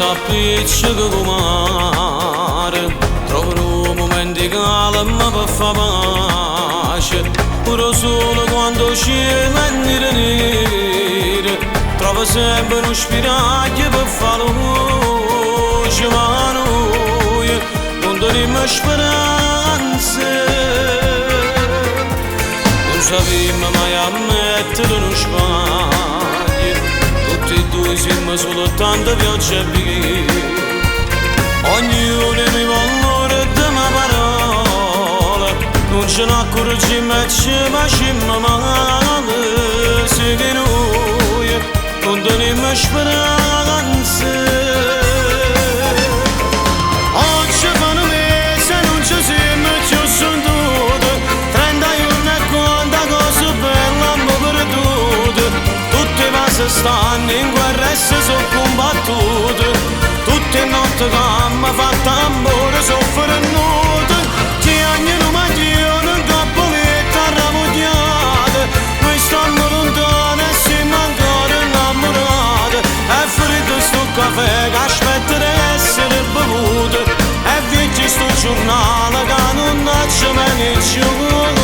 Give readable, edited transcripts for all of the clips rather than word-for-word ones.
S'appiccica cu mare, trova nu momento di calma per fa pace. Pure solo quando cielo è nero nero, trova sempre uno spiraglio per fa luce. Ma noi non teniamo speranze, non sappiamo mai ammettere uno sbaglio. Tutti e due siamo soltanto pioggia e via. Ognuno mi valore di una parola, non ce ne accorgiamo e ci facciamo male. Se che noi non teniamo speranze. Oggi fanno mese non ci siamo più sentute, 30 giorni e quanta cosa bella abbiamo perduto. Tutte le case stanno in guerra e si sono combattute, tutte notte che abbiamo fatto amore soffrendo. Ti hanno maglione in cappelletta arrabbiata, noi stiamo lontani e siamo ancora innamorati. È freddo sto caffè che aspetta di essere bevuto, e vecchio sto giornale che non c'è mai nessuno.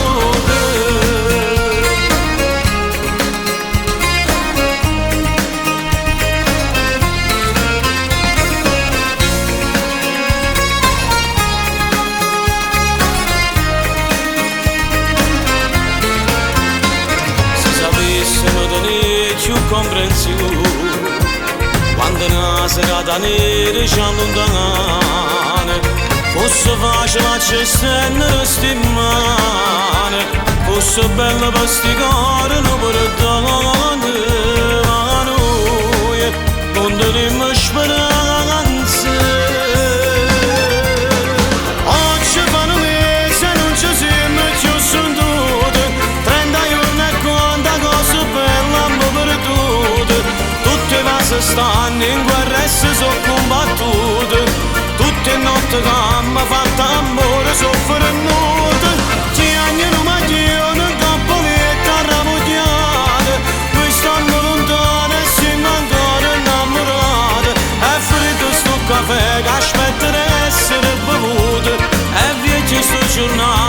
Se sapessimo tenere più comprensione, quando una serata nera ci allontana, fosse facile accendere sti mani, fosse bello per sti cuori non perdono. Ma noi non teniamo speranze. Oggi fanno mese non ci siamo più sentute, 30 giorni e quanta cosa bella abbiamo perduto. Tutte le case stanno in guerra e si sono combattute, tutte notte che abbiamo fatto amore soffrendo. Ti hanno maglione in cappelletta arrabbiata, noi stiamo lontani e siamo ancora innamorati. È freddo sto caffè che aspetta di essere bevuto, e vecchio sto giornale